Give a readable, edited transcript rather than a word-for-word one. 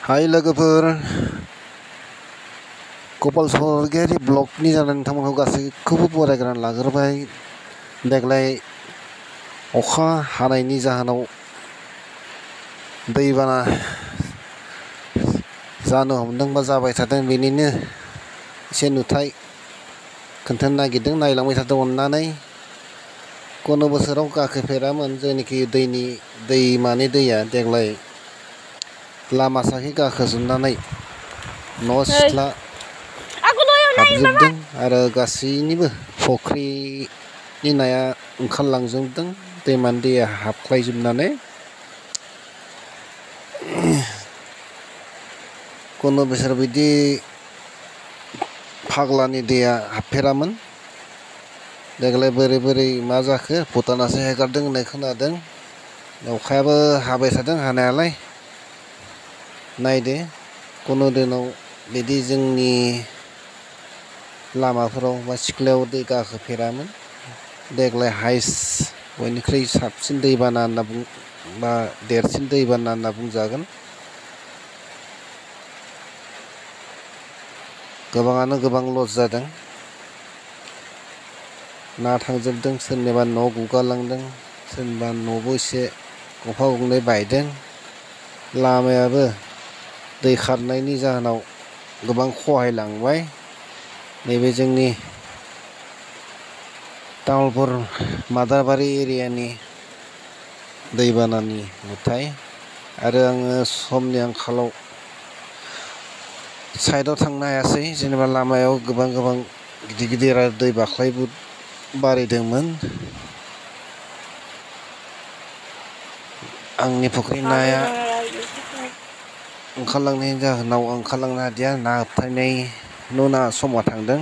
हाय लोगोफोर कपाल सरगयारि ब्लगनि जानानै नोंथांमोनखौ गासैखौबो बरायग्रोनानै लाग्रोबाय। देग्लाय अखा हानायनि जाहोनाव दैबाना जानो हमदों बा जाबाय थादों, बेनिनो एसे नुथाय खोन्थानो नागिरदों, नायलांबाय थादों अननानै। कुनु बोसोराव गाखोफेरामोन जेनाखि दैमानि दैया देग्लाय लामा साहि गाखोजोबनानै न' सिथ्ला हाबजोबदों आरो गासैनिबो फुख्रिनि नाया ओंखारलांजोबदों दैमानि दैया हाबख्लायजोबनानै। कुनु बोसोर बिदि फाग्लानि दैया हाबफेरामोन। देग्लाय बोरै मा जाखो, भुटानासो हेगारदों होननाय खोनादों। अखायाबो हाबाय थादों हानायालाय। नायदो, कुनु दिनाव बिदि जोंनि लामाफोराव बा सिख्लायाव दै गाखोफेरामोन। देग्लाय हाइस्ट बयनिख्रुइ साबसिन दैबाना होनना बा देरसिन दैबाना होनना बुंजागोन। गोबाङानो गोबां लस जादों। ना थांजोबदों, सोरनिबा न' गुगालांदों, सोरनिबा न'बो एसे गंफा गंनै बायदों। लामायाबो दै खारनायनि जाहोनाव गोबां खहायलांबाय। नैबे जोंनि तामुलपुर मादारबारि एरियानि दैबानानि नुथाय। आरो आङो समनि आंखालाव साइडआव थांनो हायासै, जेनेबा लामायाव गोबां गिदिर दै बारिदोंमोन। आंनि फुख्रिनि नाया ओंखारलांनायनि जाहोनाव ओंखारलांनो हादिया, ना होबथानाय समा थांदों।